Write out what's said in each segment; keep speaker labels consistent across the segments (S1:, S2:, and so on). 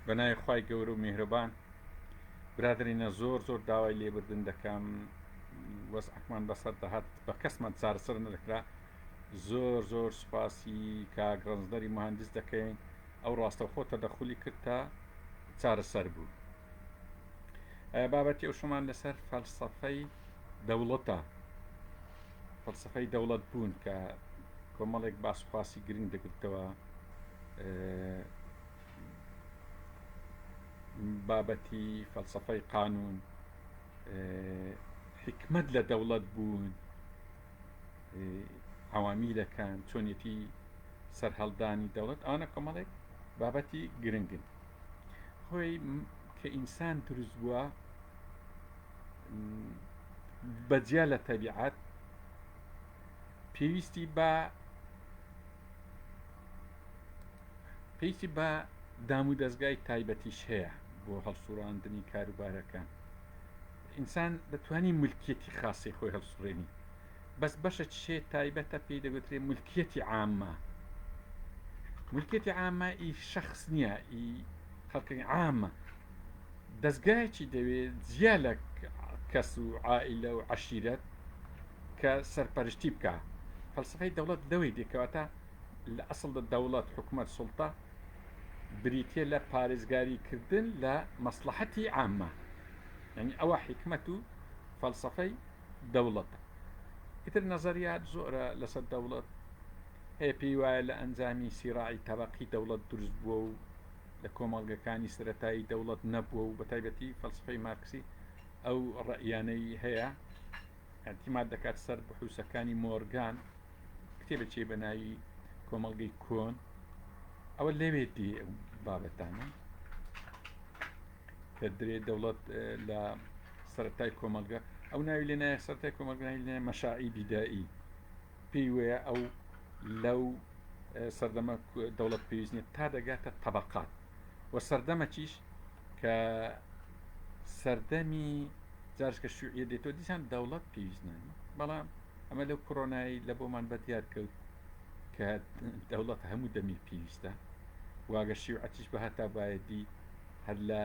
S1: بەناوی خوای گەورە و میهرەبان برادەرینە زۆر زۆر داوای لێبردن دەکەم وەزعەکمان بەسەر دەهات بە کەسمان چارەسەر نەدەکرا زۆر زۆر سوپاسی کاک ڕەنجدەری مهندس دەکەین ئەو ڕاستەوخۆ تەدەخولی کرد تا چارەسەر بوو بابەتی ئەو شۆمان لەسەر فەلسەفەی دەوڵەتە فەلسەفەی دەوڵەت بوون کە کۆمەڵێک باسخواسی گرنگ دەگرتەوە بابەتی فەلسەفەی قانون حکمت لە دەوڵەت بوون عوامیلەکان چۆنیەتی سەرهەڵدانی دەوڵەت ئەوانە کۆمەڵێک بابەتی گرنگن خۆی کە ئینسان دروست بووە بەجیا لە تەبیعەت پێویستی بە پێویستی بە دام و دەستگای تایبەتیش هەیە بۆ هەڵسوڕاندنی کاروبارەکان ئینسان دەتوانی ملکیەتی خاصی خۆی هەڵسوڕێنی بەس بەشە چێ تایبەتە پێی دەگوترێ ملکیەتی عامە ملکیەتی عامە ئی شخص نییە ئی خەڵکی عامە دەستگایەکی دەوێت جیا لە کەس و عائلە و عەشیرەت کە سەرپەرشتی بکا فەلسەفەی دەوڵەت لەوەی دێ کەواتە لە ئەسڵدا دەوڵەت حکومەت سوڵتە بریتیە لە پارێزگاری کردن لە مەسڵەحەتی عامە یعنی ئەوە حیکمەت و فەلسەفەی دەوڵەتە ئیتر نەزەریات زۆرە لەسەر دەوڵەت هەیە پێی وایە لە ئەنجامی سیراعی تەبەقی دەوڵەت دروست بووە و لە کۆمەڵگەکانی سەرەتایی دەوڵەت نەبووە و بەتایبەتی فەلسفەی مارکسی ئەو ڕەئیانەی هەیە اعتماد دەکات سەر بحوسەکانی مۆرگان کتێبێکی بە ناوی کۆمەڵگەی کۆن ئەوە لەوێ دێ ئەو بابەتانە کە درێ دەوڵەت لە سەرەتای کۆمەڵگە ئەو ناوی لێ نایە سەرەتای کۆمەڵگە ناوی لێ مەشاعی بیدایی پێی وەیە ئەو لەو سەردەمە دەوڵەت پێویست نیە تا دەگاتە تەبقات و سەردەمەکیش کە سەردەمی جارش کە شوعیە دێتەوە دیسان دەوڵەت پێویست نانی بەڵام ئەمە لەو کۆرۆنایی لە بۆمان بە دیار کەوت کە دەوڵەت هەموو دەمی پێویستە واگە شیوعەتیش بە هەتا بایەدی هەر لە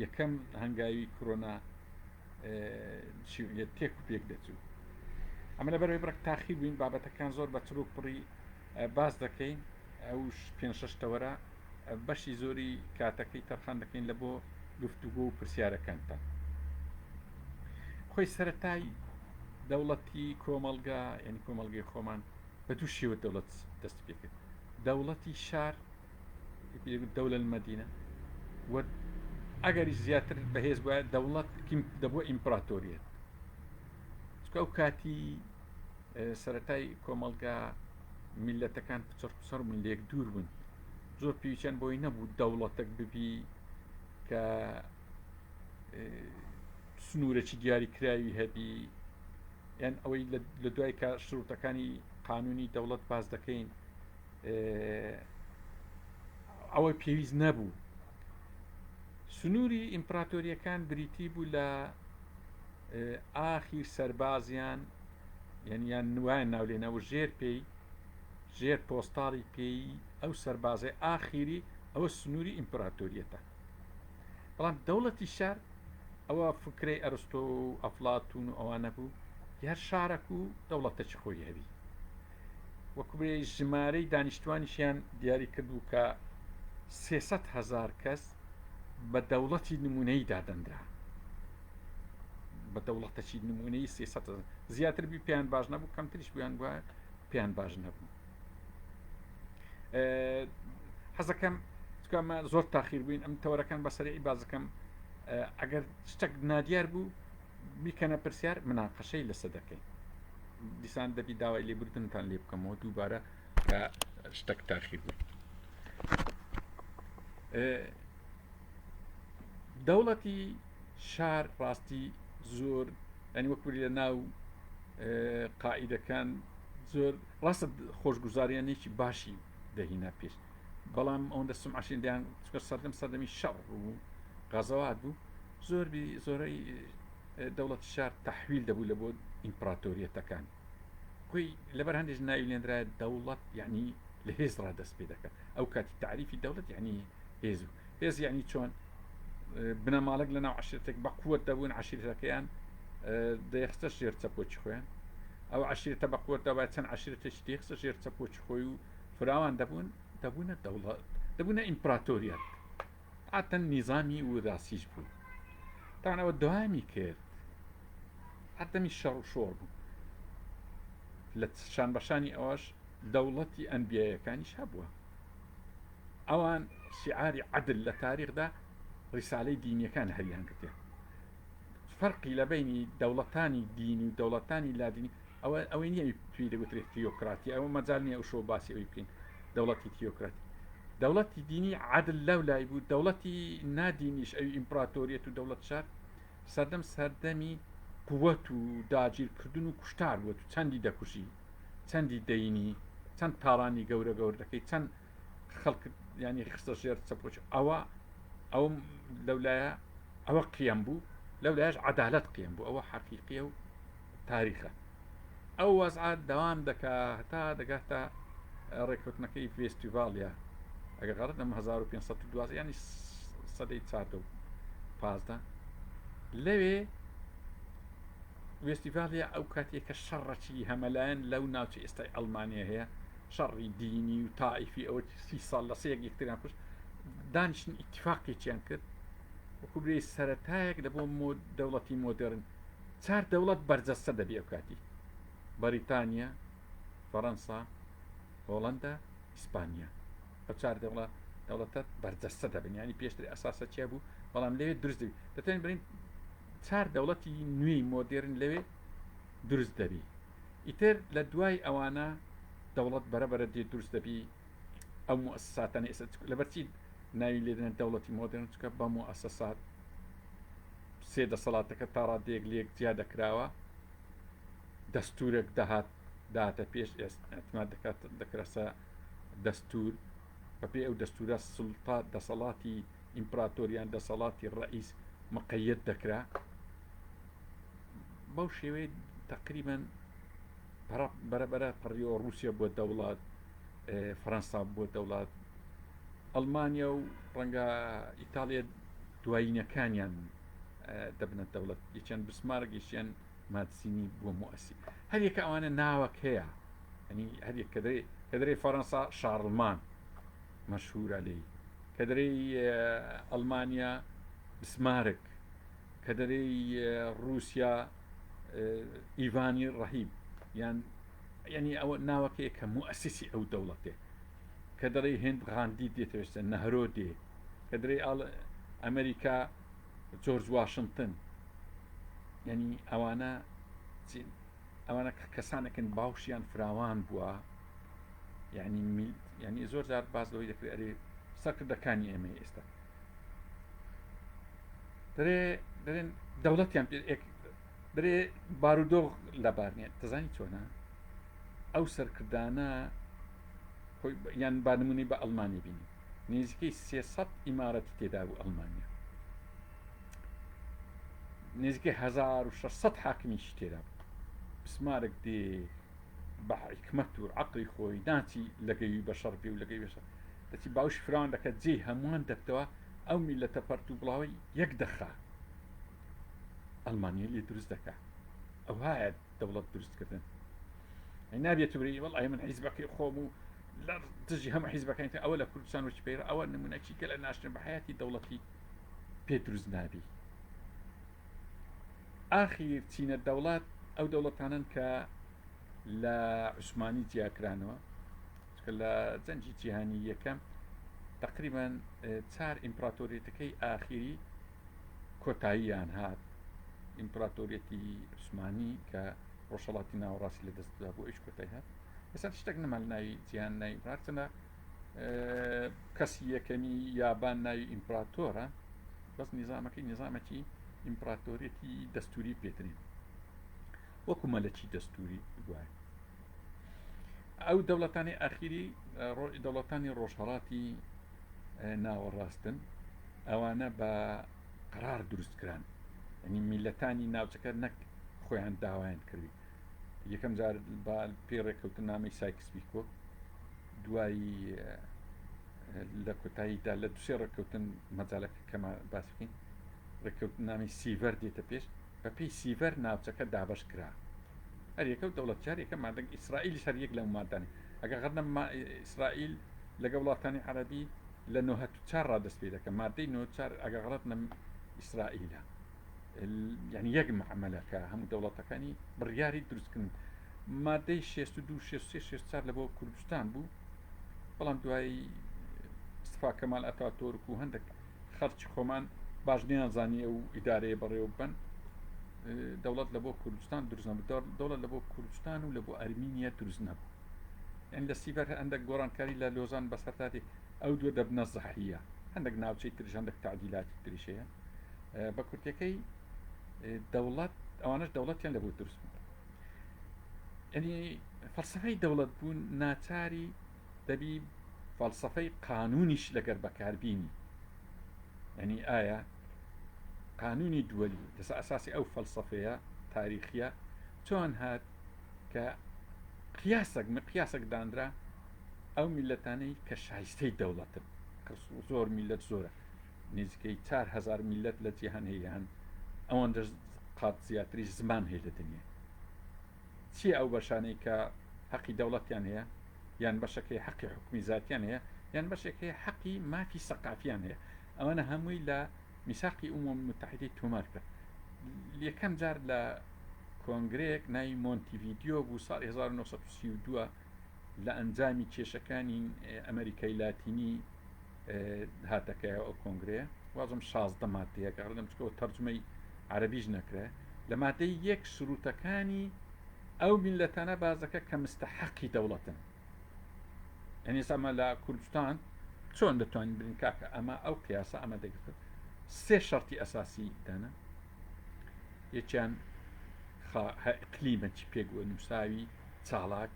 S1: یەکەم هەنگاوی کۆرۆنا شیوعیەت تێک و پێک دەچوو ئەمە لە بەرەوەی بڕک تاخیر بووین بابەتەکان زۆر بە چڕ و پڕی باس دەکەین ئەو پێ شەش تەوەرە بەشی زۆری کاتەکەی تەرخان دەکەین لە بۆ گفتوگۆ و پرسیارەکانتان خۆی سەتای دەوڵەتی کۆمەڵگا یعنی کۆمەڵگەی خۆمان بە دوو شێوە دەوڵەت دەست پێکرد دەوڵەتی شار دەولە المدینە و ئەگەریش زیاتر بەهێز بووە دەوڵەت دەبووە ئیمپراتۆریەت چونکە ئەو کاتی سەتای کۆمەڵگا میلەتەکان پچڕ پچڕ بوون لێک دوور بوون زۆر پێویستیان بۆی نەبوو دەوڵەتێک ببی کە سنوورەکی دیاری کراوی هەبی یان ئەوەی لە دوای کە شروتەکانی قانونی دەوڵەت باس دەکەین ئەوەی پێویست نەبوو سنووری ئیمپراتۆریەکان بریتی بوو لە ئاخیر سەربازیان یعنی یان وایان ناو لێنەوە ژێر پێی ژێر پۆستاڵی پێی ئەو سەربازەی ئاخیری ئەوە سنووری ئیمپراتۆریەتە بەڵام دەوڵەتی شار ئەوە فکرەی ئەرستۆ و ئەفلاتون و ئەوانە بوو هەر شارەک و دەوڵەتەکی خۆی هەبی وەکو بێ ژمارەی دانیشتوانیشیان دیاری کردبوو کە 300 هزار کەس بە دەوڵەتی نمونەی دادەنرا بە دەوڵەتەکی نمونەی 300 زیاتر بی پێیان باش نەبوو کەمتریش بوویان بووە پێیان باش نەبوو حەزەکەم چکەمە زۆر تاخیر بووین ئەم تەوەرەکان بە سەرعی بازەکەم ئەگەر شتێک نادیار بوو بیکەنە پرسیار مناقەشەی لەسە دەکەین دیسان دەبی داوای لێبوردنتان لێ بکەمەوە دووبارە کە شتێک تاخیر بوو دەوڵەتی شار ڕاستی زۆر ینی وەکوری لە ناو قائیدەکان زۆر ڕاستە خۆشگوزاریانێکی باشی دەهینا پێش بەڵام ئەوەندە سمعەشین دیان چکە سەردەم سەردەمی شەڕ و غەزەوات بوو زۆربی زۆرەی دەوڵەتی شار تەحویل دەبوو لە بۆ ئیمپراتۆریەتەکان خۆی لەبەر هەندێک ناوی لێنرایە دەوڵەت یعنی لە هێز ڕا دەست پێ دەکات ئەو کاتی تعریفی دەوڵەت یعنی هێز بوو. هێز یعنی چۆن بنەماڵێک لە ناو عشرەتێک بە قوت دەبوون عشیرەتەکەیان دەیخستە ژێر چەپۆکی خۆیان ئەو عشیرەتە بە قوت دەبا چەند عشیرەتێکی دەیخستە ژێر چەپۆکی خۆی و فراوان دەبوون دەبوونە دەوڵەت دەبوونە ئیمپراتۆریەت عادەتەن نیزامی وراسیش بوو تاوان ئەوە دەوامی کرد هەردەمی شەڕ و شۆڕ بوو لە شان بەشانی ئەوەش دەوڵەتی ئەنبیایەکانیش هەبووە ئەوان شعاری عدل لە تاریخدا ڕیسالەی دینیەکان هەریان گرتێ فەرقی لە بینی دەوڵەتانی دینی و دەوڵەتانی لادینی ئەوە ئەوەی نییە پێی دەگوترێت تیۆکراتی ئەوە مەجال نییە ئەو شۆ باسی ئەوی بکەین دەوڵەتی تیۆکراتی دەوڵەتی دینی عادل لەو لای بوو دەوڵەتی نادینیش ئەوی ئیمپراتۆریەت و دەوڵەت شار سەردەم سەردەمی قوت و داگیرکردن و کوشتار بووە و چەندی دەکوژی چەندی دەینی چەند تاڵانی گەورە گەور دەکەی چەند خەڵک ینی خستە ژێر چەپۆچ ئەوە ئەو لەولایە ئەوە قیەم بوو لەولایش عدالت قیەم بوو ئەوە حەقیقیە و تاریخە ئەو وەزعە دەوام دەکا هەتا دەگاتە ڕێککەوتنەکەی ڤێستیڤاڵیا ئەگەر غەڵەت نەم 1512 ینی سەدەی چاردە و پازدە لەوێ وێستیڤالیا ئەو کاتێک کە شەڕەکی هەمەلایەن لەو ناوچە ئێستای ئەڵمانیا هەیە شەڕی دینی و تائیفی ئەوە سی ساڵ لە سەیەک یەکتریان کوشت دانیشتن ئیتفاقێکیان کرد وەکو برێ سەرەتایەک لە بۆ دەوڵەتی مۆدێرن چار دەوڵەت بەرجەستە دەبی ئەو کاتی بەریتانیا فەڕەنسا هۆڵندا ئیسپانیا ئەو چار دەوڵە دەوڵەتە بەرجەستە دەبن ینی پێشتر ئەساسە چیا بوو بەڵام لەوێ دروست دەبی دەتوانین بڵێین چار دەوڵەتی نوێی مۆدێرن لەوێ دروست دەبی ئیتر لە دوای ئەوانە دەوڵەت بەرەبەرە دێ دروست دەبی ئەو موئەسەساتانە ئێستا لەبەرچی ناوی لێدەنێن دەوڵەتی مۆدێرن چونکە بە موئەسەسات سێ دەسەڵاتەکە تا ڕادەیەک لێک جیا دەکراوە دەستورێک دەهات داتە پێش ئێعتماد دەکات دەکراسە دەستور بەپێی ئەو دەستورە سلتا دەسەڵاتی ئیمپراتۆریان دەسەڵاتی ڕئیس مقەیەت دەکرا بەو شێوەیە تقریبا بەرەبەرە پەڕیەوە ڕووسیا بۆ دەوڵات فەرەنسا بۆ دەوڵات ئەڵمانیا و ڕەنگە ئیتاڵیا دوایینەکانیان دەبنە دەوڵەت یەکیان بسمارک یەکیان مادسینی بۆ موئەسی هەریەکە ئەوانە ناوەک هەیە ئەنی هەریەک کە دەرێ کە دەرێ فەرەنسا شارڵمان مەشهورە لێی کە دەرێی ئەڵمانیا بسمارک کە دەرێی ڕووسیا ئیڤانی ڕەهیب یان یعنی ئەوە ناوەکەیە کە موئەسیسی ئەو دەوڵەتێ کە دەڵێی هند غاندی دێتەوێستە نەهرۆ دێ کە دەرێی ئاڵ ئەمریکا جۆرج واشنتن یعنی ئەوانە ئەوانە کەسانێکن باوشیان فراوان بووە یعنی یعنی زۆر جار باز لەوەی دەکرێت ئەرێ سەرکردەکانی ئێمە ئێستا دەرێ دەرێن دەوڵەتیان دەرێ بارودۆخ لەبار نیە دەزانی چۆنە ئەو سەرکردانە خۆی یان با نمونەی بە ئەڵمانیا بینی نزیکەی 300 ئیمارەتی تێدا بوو ئەڵمانیا نزیکەی 1600 حاکمیشی تێدا بوو بسمارک دێ بە حکمت و عقلی خۆی ناچی لەگەوی بە شەڕ بێ و لەگەوی بەشەڕ دەچی باوش فراوان دەکات جێی هەمووان دەبتەوە ئەو میلەتە پەرت و بڵاوەی یەک دەخا ئەڵمانیا لێ دروست دەکا ئەوهایە دەوڵەت دروستکردن ئەی نابێت بری وەڵی من حیزبەکەی خۆم و لە دژی هەموو حیزبەکانی تر ئەوە لە کوردستان وەکی پەیڕە ئەوە نمونەکی گەلە ناشتن بە حیاتی دەوڵەتی پێ دروست نابی ئاخیر چینە دەوڵەت ئەو دەوڵەتانن کە لە عوسمانی جیاکرانەوە چکە لە جەنگی جیهانی یەکەم تقریبا چار ئیمپراتۆریەتەکەی ئاخیری کۆتاییان هات ئیمپراتۆریەتی عوسمانی کە ڕۆژهەڵاتی ناوەڕاستی لە دەست دا بۆ ئیش کۆتایی هات ئێستا شتێک نەما لە ناوی جیهان ناوی ئیمپراتۆرە کەسی یەکەمی یابان ناوی ئیمپراتۆرە بەس نیزامەکەی نیزامێکی ئیمپراتۆریەتی دەستوری پێترین وەکو مەلەکی دەستوری وایە ئەو دەوڵەتانی ئەخیری دەوڵەتانی ڕۆژهەڵاتی ناوەڕاستن ئەوانە بە قرار دروست کران ینی میلەتانی ناوچەکە نەک خۆیان داوایان کردی یەکەم جار بە پێی ڕێککەوتنامەی سایکس بیکۆ دوایی لە کۆتاییدا لە دوسێ ڕێککەوتن مەجالەکە کەمە باس بکەین ڕێککەوتنامەی سیڤەر دێتە پێش بە پێی سیڤەر ناوچەکە دابەش کرا هەر یەکە و دەوڵەت جارێکە مادەنگ ئیسرائیلیش هەر یەک لەو مادانێ ئەگەر غەرنە ئیسرائیل لەگە وڵاتانی عەرەبی لە 94 ڕا دەست پێ دەکە مادەی 94 ئەگەر غەڵەت نەم ئیسرائیلە یعنی یەک معاملە کە هەموو دەوڵەتەکانی بڕیاری دروستکردن مادەی 62 63 64 لە بۆ کوردستان بوو بەڵام دوایی مستەفا کەمال ئەتاتۆرک و هەندێک خەڵکی خۆمان باش نیانزانی ئەو ئیدارەیە بەڕێوە ببەن دەوڵەت لە بۆ کوردستان دروست نەبوو دەوڵەت لە بۆ کوردستان و لە بۆ ئەرمینیا دروست نەبوو یعنی لە سیڤەر هەندێک گۆڕانکاری لە لۆزان بەسەردادی ئەو دووە دەبنە زەحیە هەندێک ناوچەی تریش هەندێک تعدیلاتی تریش هەیە بە کورتەکەی دەوڵەت ئەوانش دەوڵەتیان لە بۆ دروست بوو یعنی فەلسەفەی دەوڵەت بوون ناچاری دەبی فەلسەفەی قانونیش لەگەر بەکاربینی یعنی ئایا قانونی دووەلی لەسەر ئەساسی ئەو فەلسەفەیە تاریخیە چۆن هات کە قیاسێک مقیاسێک دانرا ئەو میلەتانەی کە شایستەی دەوڵەتن زۆر میلەت زۆرە نزیکەی 4هزار میلەت لە جیهان هەیە هەن ئەوەندە قات زیاتری زمان هەیە لە دنیا چیە ئەو بەشانەی کە حەقی دەوڵەتیان هەیە یان بەشەک هەیە حەقی حوکمی زاتیان هەیە یان بەشێک هەیە حەقی مافی سەقافیان هەیە ئەوانە هەمووی لە میساقی ئومەم متحدەی تۆمار کرا یەکەم جار لە کۆنگرەیەک ناوی مۆنتیڤیدیۆ بوو ساڵی 1932 لە ئەنجامی کێشەکانی ئەمریکای لاتینی هاتەکەیەوە ئەو کۆنگرەیە وازم 16 مادەیە گەڕدەم چکەوە تەرجمەی عەرەبیش نەکرێ لە مادەی یەک شروتەکانی ئەو میللەتانە بازەکە کە مستەحەقی دەوڵەتن یعنی ئێستا ئەمە لە کوردستان چۆن دەتوانین برین کاکە ئەمە ئەو قیاسە ئەمە دەگرتن سێ شەرتی ئەساسی دانا یەکیان ئیقلیمەکی پێکوە نووساوی چاڵاک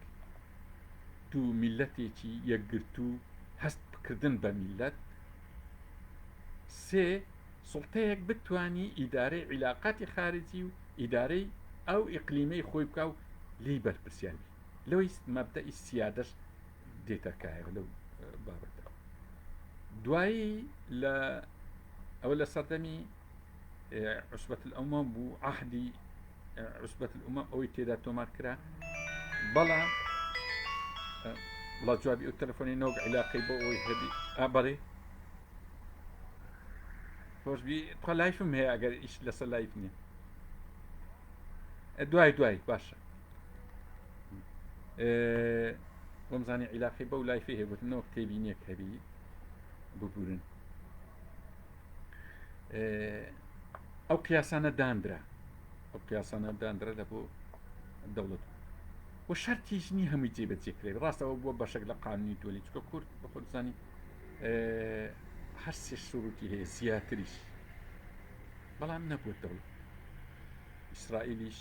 S1: دوو میلەتێکی یەکگرتوو هەست بکردن بە میلەت سێ سوڵتەیەک بتوانی ئیدارەی عیلاقاتی خارجی و ئیدارەی ئەو ئیقلیمەی خۆی بکا و لێی بەرپرسیار بی لەوەی مەبدەئی سیادەش دێتە کایەوە لەو بابەتە دوایی لە ئەوە لە سەردەمی عوسبەت الئومەم بوو عهدی عوسبەت الئومەم ئەوەی تێدا تۆمار کرا بەڵام وڵا جوابی ئەو تەلەفۆنی نۆک عیلاقەی بۆ ئەوەی هەبی بەڵێ خۆشبی تخوا لایفم هەیە ئەگەر ئیش لەسەر لایف نییە دوای دوای باشە وەمزانی عیلاقی بەو لایفی هەیە گوتم نەوەک تێبینیەک هەبی ببورن ئەو قیاسانە دانرا ئەو قیاسانە دانرا لە بۆ دەوڵەت و شەرتیش نی هەمووی جێبەجێ کرێ ڕاستەوە بووە بەشێک لە قانونی دولی چکە کورد بە خۆزانی هەر سێ شروتی هەیە زیاتریش بەڵام نەبووە دەوڵەت ئیسرائیلیش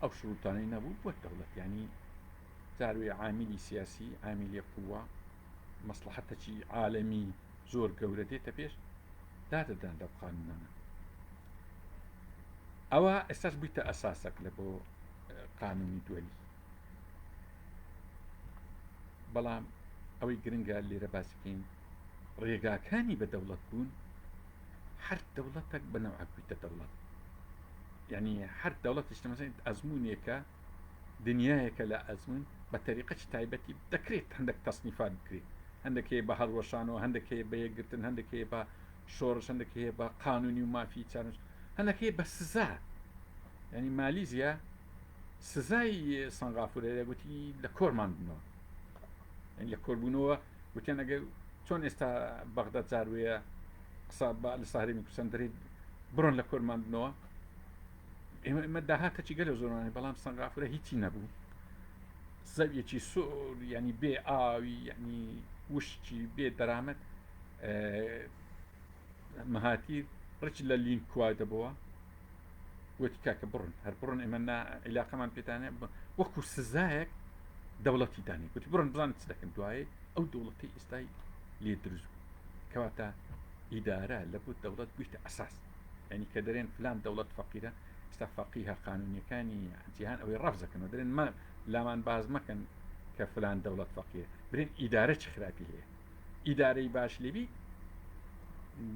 S1: ئەو شروتانەی نەبوو بووە دەوڵەت ینی جاروێ عامیلی سیاسی عامیلی قووە مەسلحەتەکی عالەمی زۆر گەورە دێتە پێش دادەدان لەو قانونانە ئەوە ئێستاش بوویتە ئەساسەک لە بۆ قانونی دووەلی بەڵام ئەوەی گرنگە لێرە باسی بکەین ڕێگاکانی بە دەوڵەت بوون هەر دەوڵەتێک بە نەوعەک بوویتە دەوڵەت یعنی هەر دەوڵەتیش تەمەسەن ئەزمونێکە دنیایەکە لە ئەزمون بە تەریقەکی تایبەتی دەکرێت هەندێک تەسنیفات بکرێت هەندێک هەیە بە هەڵوەشانەوە هەندێک هەیە بە یەکگرتن هەندێک هەیە بە شۆڕش هەندێک هەیە بە قانونی و مافی چارەنووس هەندێک هەیە بە سزا یعنی مالیزیا سزای سەنغافورە گوتی لە کۆرمان بنەوە لە کۆربوونەوە گوتیان ئەگەر چۆن ئێستا بەغدا جاروەیە قسە بە لە ساهرێمی کوردستان دەرێت بڕۆن لە کۆرمان بنەوە ئێمە ئێمە داهاتەکی گەلە زۆرانی بەڵام سەنغافورە هیچی نەبوو زەویەکی سۆر ینی بێ ئاوی یعنی وشکی بێ دەرامەت مەهاتیر ڕچ لە لین کوا دەبەوە وتی کاکە بڕن هەر بڕن ئێمە نا عیلاقەمان پێتانە وەکو سزایەک دەوڵەتی دانی گوتی بڕن بزان چ دەکەن دوایێ ئەو دەوڵەتی ئێستای لێ دروست بوو کەواتە ئیدارە لە بۆ دەوڵەت بوویتە ئەساس ینی کە دەرێن فلان دەوڵەت فەقیرە ئێستا فەقیهە قانونیەکانی جیهان ئەوەی ڕەفزەکەنەوە دەرێن ما لامان باز مەکەن کە فلان دەوڵەت فەقیرە برێن ئیدارە چ خراپی هەیە. ئیدارەی باش لێبی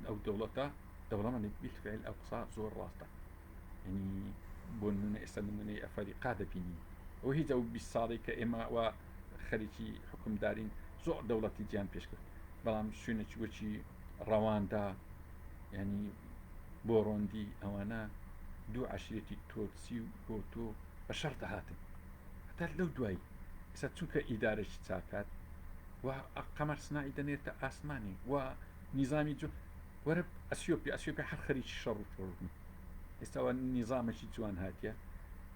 S1: ئەو دەوڵەتە دەوڵەمەندی بیلفعل ئەو قسە زۆر ڕاستە یعنی بۆ نمونە ئێستا نمونەی ئەفەریقا دەبینین ئەو هیچ ئەو 20 ساڵی کە ئێمە وا خەریکی حکومدارین زۆر دەوڵەتی جیان پێشکرد بەڵام شوێنێکی وەکی ڕەواندا ینی بۆڕۆندی ئەوانە دوو عشرێتی تۆتسی و هۆتۆ بە شەڕ دەهاتن هەتا لەو دوایی ئێستا چونکە ئیدارەی چاکات و قەمەر سناعی دەنێرتە ئاسمانی و نیزامی جو وەرە ئەسیۆپی ئەسیۆپی هەر خەریکی شەڕ و شۆڕ بوون ئێستاوە نیزامێکی جوان هاتیە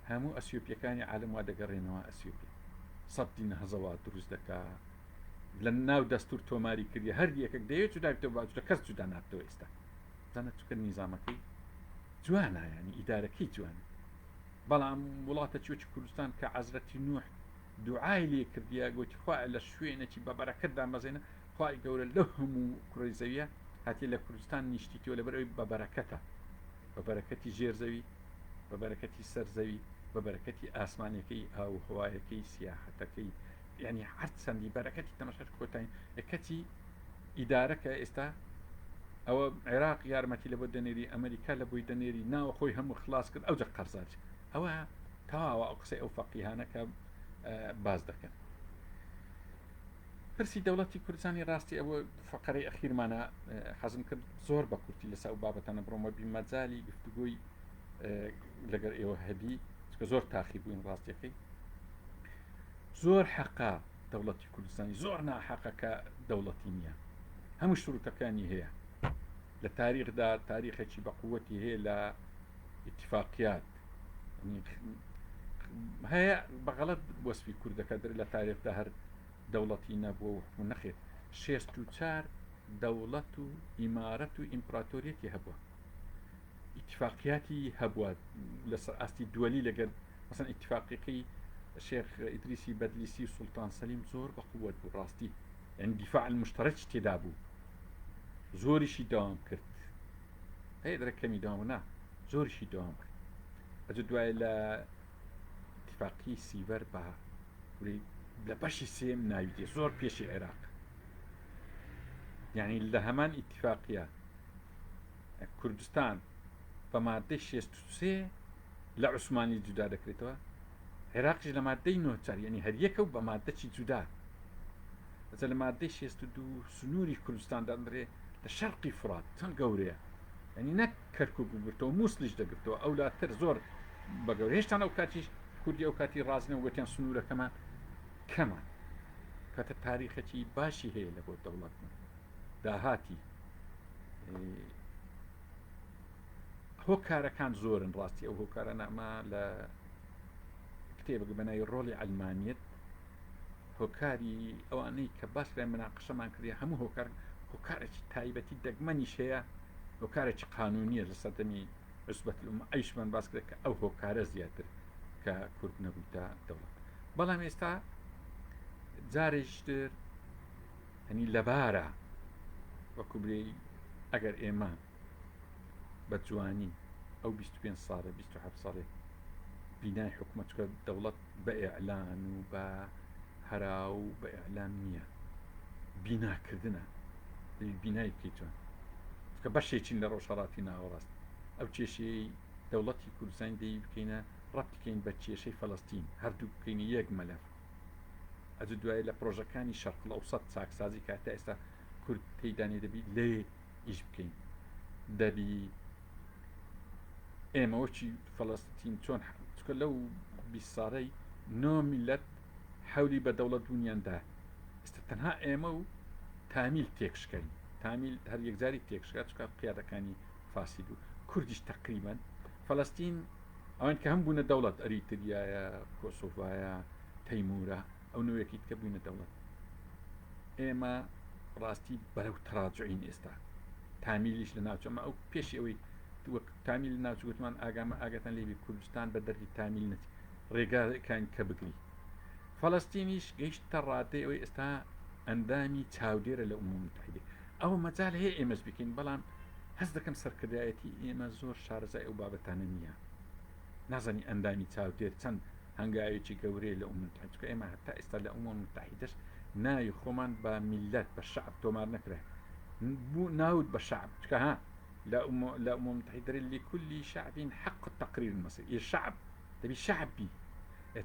S1: هەموو ئەسیۆپیەکانی عالم وا دەگەڕێنەوە ئەسیۆپی سەدی نەهزەوە دروست دەکا لە ناو دەستور تۆماری کردی هەر یەکێک دەیەوێت جودا بێتەوە با جودا کەس جودا نابێتەوە ئێستا زانە چونکە نیزامەکەی جوانە ینی ئیدارەکەی جوانە بەڵام وڵاتە چوچ کوردستان کە عەزرەتی نوح دوعای لێ کردیە گوتی خوا لە شوێنێکی بە بەرەکەت دامەزێنە خوای گەورە لەو هەموو کوڕی زەویە هاتیە لە کوردستان نیشتیتەوە لەبەر ئەوی بە بەرەکەتە بە بەرەکەتی ژێر زەوی بە بەرەکەتی سەر زەوی بە بەرەکەتی ئاسمانەکەی ئاو هەوایەکەی سیاحەتەکەی یعنی هەر چەندی بەرەکەتی تەماشا کۆتایی کەچی ئیدارەکە ئێستا ئەوە عێراق یارمەتی لە بۆ دەنێری ئەمریکا لە بۆی دەنێری ناوە خۆی هەموو خلاص کرد ئەو جە قەرزار ئەوە تەواوە ئەو قسەی ئەو فەقیهانە کە باز دەکەن پرسی دەوڵەتی کوردستانی ڕاستی ئەوە فقرەی ئەخیرمانە حەزم کرد زۆر بە کورتی لەسەر ئەو بابەتانە بڕۆمە بیمەجالی گفتوگۆی لەگەر ئێوە هەبی چکە زۆر تاخیر بووین ڕاستیەکەی زۆر حەقا دەوڵەتی کوردستانی زۆر ناحەقە کە دەوڵەتی نییە هەموو شروتەکانی هەیە لە تاریخدا تاریخێکی بە قووەتی هەیە لە ئیتفاقیات هەیە بە غەڵەت وەسفی کوردەکە در لە تاریخدا هەر دەوڵەتی نەبووە و حکوم نەخێت 64 دەوڵەت و ئیمارەت و ئیمپراتۆریەتی هەبووە ئیتفاقیاتی هەبووە لەسەر ئاستی دووەلی لەگەر مەسەن ئیتفاقیەکەی شێخ ئیدریسی بەدلیسی و سوڵتان سەلیم زۆر بە قووەت بوو ڕاستی یعنی دیفاع المشترک تێدا بوو زۆریشی داوام کرد هەیە دەرە کەمی داوام نا زۆریشی داوام کرد ئەجە دوای لە اتفاقی سیڤەر بە لە بەشی سێم ناوی دێ زۆر پێشی عێراق یعنی لە هەمان ئیتفاقیە کوردستان بە مادەی 63 لە عوسمانی جودا دەکرێتەوە عێراقیش لە مادەی 94 یعنی هەریەکە و بە مادەی جودا ئەجا لە مادەی 62 سنووری کوردستان دادرێ لە شەرقی فرات چەند گەورەیە یعنی نەک کەرکک بگرتەوە مووسلیش دەگرتەوە ئەولاتر زۆر بە گەورە هێشتان ئەو کاتیش کوردی ئەو کاتی ڕازنە وتیان سنوورەکەمان کەمە کاتە تاریخێکی باشی هەیە لە بۆ دەوڵەت بوون داهاتی هۆکارەکان زۆرن ڕاستی ئەو هۆکارە نامە لە کتێبێک بە ناوی ڕۆڵی ئەلمانیت هۆکاری ئەوانەی کە باس لە مناقشەمان کردی هەموو هۆکار هۆکارێکی تایبەتی دەگمەنیش هەیە هۆکارێکی قانونیە لە سەردەمی عسبەت ئەیشمان باس کرد کە ئەو هۆکارە زیاتر کە کورد نەبوویتە دەوڵەت بەڵام ئێستا جارێکتر هەنی لەبارە وەکو برێی ئەگەر ئێمە بە جوانی ئەو 25 ساڵە 27 ساڵێ بینای حکوومەت چکە دەوڵەت بە ئیعلان و بە هەرا و بە ئیعلام نییە بیناکردە بینای بکەیت چۆن کە بەشێکین لە ڕۆژهڵاتی ناوەڕاست ئەو کێشەی دەوڵەتی کوردستان دەی بکەینە ڕەتکەین بە کێشەی فەلەستین هەردوو بکەینە یەک مەلەف ئەجە دوای لە پرۆژەکانی شەرق ئەوسەت چاکسازی کە تا ئێستا کورد تێیدانی دەبی لێ ئیش بکەین دەبی ئێمە وەکی فەلەستین چۆن چکە لەو 20 ساڵەی نۆ میلەت حەولی بە دەوڵەت بوونیاندا ئێستا تەنها ئێمە و تامیل تێکشکەین تامیل هەر یەکجاری تێکشکا چکە قیادەکانی فاسید و کوردیش تقریبا فەلەستین ئەوان کە هەم بوونە دەوڵەت ئەریتریایە کۆسۆڤایە تەیمورە ئەو نوێکی کە بووینە دەوڵەت ئێمە ڕاستی بەرەو تەراجعین ئێستا تامیلیش لە ناوچەمە ئەو پێشی ئەوەی وەک تامیل ناوچ گوتمان ئاگامە ئاگاتان لێبی کوردستان بە دەردی تامیل نەچ ڕێگاکان کە بگری فەلەستینیش گەیشتە ڕادەی ئەوەی ئێستا ئەندامی چاودێرە لە ئومم متحیدە ئەوە مەجال هەیە ئێمەش بکەین بەڵام هەست دەکەم سەرکردایەتی ئێمە زۆر شارەزای ئەو بابەتانە نییە نازانی ئەندامی چاودێر چەند هەنگاوێکی گەورەیە لە ئومم متحیدە چونکە ئێمە هەتا ئێستا لە ئومم متحیدەش ناوی خۆمان بە میللەت بە شەعب تۆمار نەکرا بوو ناوت بە شەعب چکە ها لە لە ئومم متحدە دەرێ لكل شعب حق التقرير المصير ئێ شەعب دەبی شەعب بی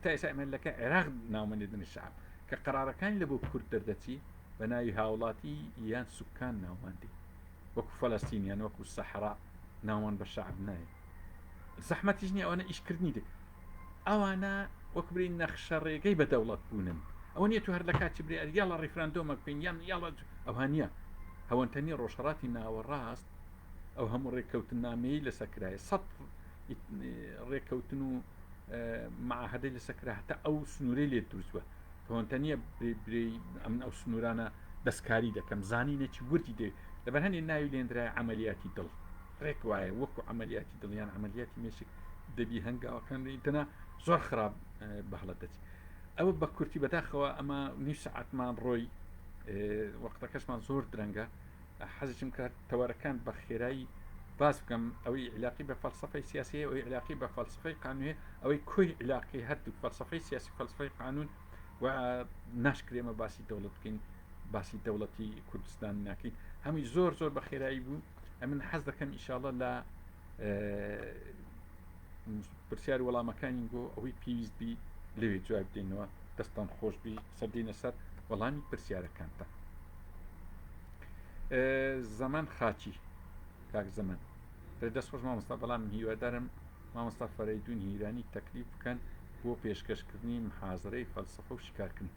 S1: تا ئێستا ئێمە لەکە عێراق ناومەنێ دەنێ شەعب کە قەرارەکانی لە بۆ کورد دەردەچی بە ناوی هاوڵاتی یان سوکان ناومان دێ وەکو فەلەستین یان وەکو سەحرا ناومان بە شەعب نایە زەحمەتیش نییە ئەوانە ئیشکردنی دێ ئەوانە وەک برێ نەخشە ڕێگەی بە دەوڵەت بوونن ئەوە نیە تو هەر لە کاتی برێ یاڵا ڕیفراندۆمەک بکەین یان یاڵا ئەوها نییە هەوەنتەنی ڕۆژهەڵاتی ناوەڕاست ئەو هەموو ڕێککەوتنامەی لەسەر کرایە سە ڕێککەوتن و معاهدەی لەسەر کرا هەتا ئەو سنوورەی لێ دروست بووە تۆنتە نییە ئەمن ئەو سنوورانە دەستکاری دەکەم زانینێکی وردی دێ لەبەر هەندێک ناوی لێندرای عملیاتی دڵ ڕێک وایە وەکو عملیاتی دڵ یان عملیاتی مێشک دەبی هەنگاوەکان تەنا زۆر خراپ بەهڵە دەچی ئەوە بە کورتی بەداخەوە ئەمە نیو سەعاتمان ڕۆی وەختەکەشمان زۆر درەنگە حەزیشم کرد تەوەرەکان بە خێرایی باس بکەم ئەوەی عیلاقی بە فەلسەفەی سیاسی ئەوەی عیلاقی بە فەلسفەی قانونی ئەوەی کۆی عیلاقی هەردوو فەلسفەی سیاسی فەلسفەی قانون و ناشکرێمە باسی دەوڵەت بکەین باسی دەوڵەتی کوردستان ناکەین هەمووی زۆر زۆر بە خێرایی بوو ئەمن حەز دەکەم ئیشاڵە لە پرسیار وەڵامەکانی گۆ ئەوەی پێویست بی لەوێ جواب دێنەوە دەستان خۆشبی سەردینە سەر وەڵامی پرسیارەکانتان زەمان خاچی کاک زەمان دەست خۆش مامۆستا بەڵام هیوادارم مامۆستا فەرەیدون هیرانی تەکلیف بکەن بۆ پێشکەشکردنی محازرەی فەلسەفە و شیکارکردنی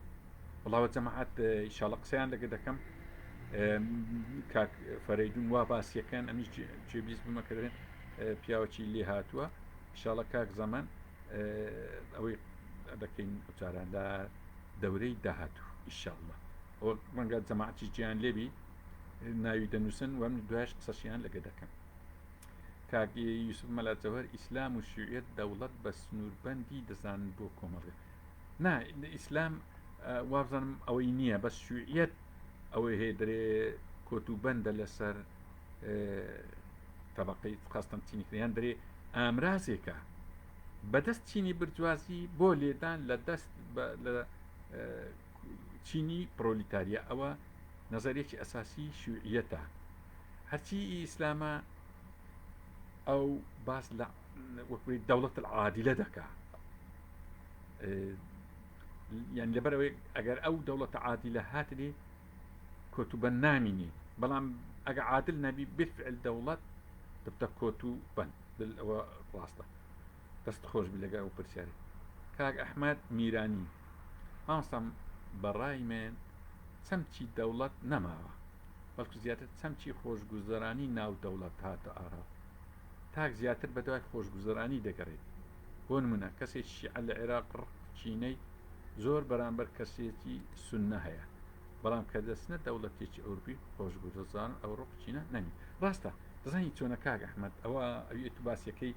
S1: وڵاوە جەماعەت ئیشاڵە قسەیان لەگە دەکەم کاک فەرەیدون وا باسیەکەن ئەمیش جێبیست بمە کە دەێن پیاوەکی لێ هاتووە ئیشاڵە کاک زەمان ئەوەی دەکەین ئەوجارە لە دەورەی داهاتوو ئیشاڵە ئەوە ڕەنگە جەماعەتی جیان لێبی ناوی دەنووسن و من دوایش قسەشیان لەگە دەکەم کاک یوسف مەلا جەوهەر ئیسلام و شیوعیەت دەوڵەت بە سنووربەندی دەزانن بۆ کۆمەڵگە نا ئیسلام وابزانم ئەوەی نییە بەس شیوعیەت ئەوەی هەیە دەرێ کۆت و بەندە لەسەر تەبقەی خاستم چینی یان دەرێ ئامرازێکە بەدەست چینی برجوازی بۆ لێدان لە دەست لە چینی پرۆلیتاریا ئەوە نەزەریەکی ئەساسی شیوعیەتە هەرچی ئیسلامە ئەو باس لە وەکوی دەوڵەت العادلە دەکا یان لەبەرەوەی ئەگەر ئەو دەوڵەتە عادلە هاتنی کۆتوبەند نامینی بەڵام ئەگە عادل نەبی بالفعل دەوڵەت دەبتە کۆتوبەند ئەوە ڕاستە دەست خۆش بی لەگە ئەو پرسیارەی کاک ئەحمەد میرانی مامۆستا بەڕای من چەمکی دەوڵەت نەماوە بەڵکو زیاتر چەمکی خۆشگوزەرانی ناو دەوڵەت هاتە ئاراوە تاک زیاتر بەدوای خۆشگوزەرانی دەگەڕێت بۆ نمونە کەسێکی شیعە لە عێراق ڕق کینەی زۆر بەرامبەر کەسێکی سوننە هەیە بەڵام کە دەچنە دەوڵەتێکی ئەوروپی خۆشگوزەران ئەو ڕق کینە نەمی ڕاستە دەزانی چۆنە کاک ئەحمەد ئەوە ئەوی تو باسیەکەی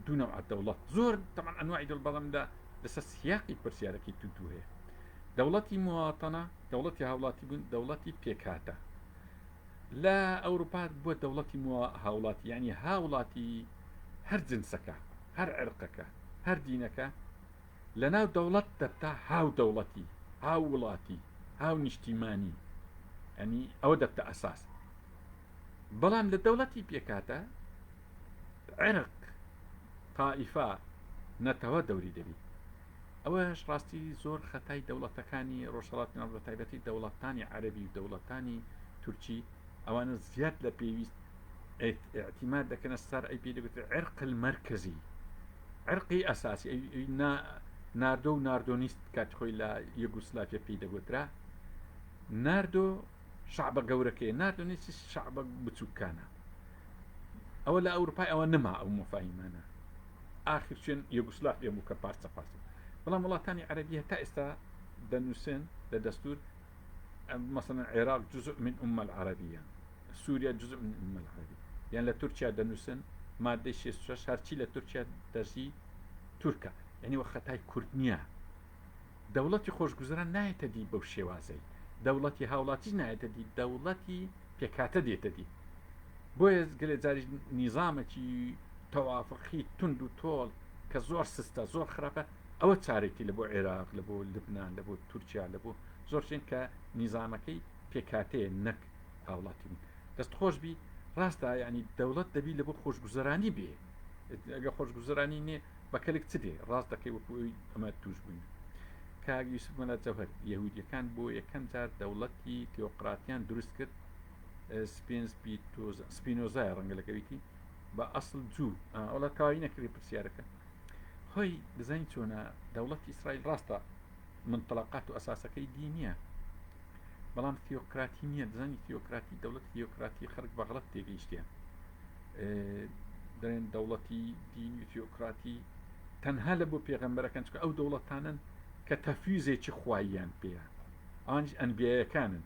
S1: دوو نەوع دەوڵەت زۆر تەمان ئەنواعی دەوڵەت بەڵام لە لەسەر سیاقی پرسیارەکەی تو دوو هەیە دەوڵەتی مواطنە دەوڵەتی هاوڵاتی بوون دەوڵەتی پێکهاتە لە ئەوروپا بووە دەوڵەتی هاوڵاتی یعنی هاوڵاتی هەر جنسەکە هەر عرقەکە هەر دینەکە لە ناو دەوڵەت دەبتا هاو دەوڵەتی هاو وڵاتی هاو نیشتیمانی ئەنی ئەوە دەبتە ئەساس بەڵام لە دەوڵەتی پێکهاتە عرق تائیفە نەتەوە دەوری دەبی ئەوەش ڕاستی زۆر خەتای دەوڵەتەکانی ڕۆژهەڵاتی ناوەڕاست بە تایبەتی دەوڵەتانی عەرەبی و دەوڵەتانی تورکی ئەوانە زیاد لە پێویست اعتماد دەکەنە سەر ئەی پێی دەگوترێت عرق المرکزی عرقی ئەساسی ناردۆ و ناردۆنیست کاتی خۆی لە یوگوسلافیا پێی دەگوترا ناردۆ شەعبە گەورەکەیە ناردۆنیستی شەعبە بچووکانە ئەوە لە ئەوروپای ئەوە نەما ئەو مەفاهیمانە ئاخر چێن یۆگوسلافیا بوو کە پارچە پارچە بەڵام وڵاتانی عەربی هەتا ئێستا دەنووسن لە دەستور مثلا عێراق جزء من أمة العربية سوريا جزء من أمة العربية یان لە تورکیا دەنووسن مادەی 66 هەرچی لە تورکیا دەژی تورکە یعنی وە خەتای کورد نییە دەوڵەتی خۆشگوزەران نایەتە دی بەو شێوازەی دەوڵەتی هاوڵاتیش نایەتە دی دەوڵەتی پێکهاتە دێتە دی بۆیە گەلێ جاریش نیزامێکی تەوافقی توند و تۆڵ کە زۆر سستە زۆر خراپە ئەوە چارێتی لە بۆ عێراق لە بۆ لبنان لە بۆ تورکیا لە بۆ زۆر شتێن کە نیزامەکەی پێکهاتەیە نەک هاوڵاتی بوون. دەست خۆش بی ڕاستە یعنی دەوڵەت دەبی لە بۆ خۆشگوزەرانی بێ ئەگە خۆشگوزەرانی نێ بە کەلک چ دێ ڕاست دەکەی وەکو ئەوی ئەمە توش بووین کاک یوسف مەلا جەوهەر یەهودیەکان بۆ یەکەم جار دەوڵەتی تیۆقراتیان دروست کرد سپینز پیتۆزا سپینۆزایە ڕەنگە لەگەویتی بە ئەسڵ جوو ئەوڵا تەواوی نەکردی پرسیارەکە خۆی دەزانی چۆنە دەوڵەتی ئیسرائیل ڕاستە منطلقات و ئەساسەکەی دینیە بەڵام تیۆکراتی نییە دەزانی تیۆکراتی دەوڵەت تیۆکراتی خەڵک بە غەڵەت تێگەیشتیان دەڵێن دەوڵەتی دینی و تیۆکراتی تەنها لە بۆ پێغەمبەرەکان چکە ئەو دەوڵەتانن کە تەفیزێکی خواییان پێیە ئەوانیش ئەنبیایەکانن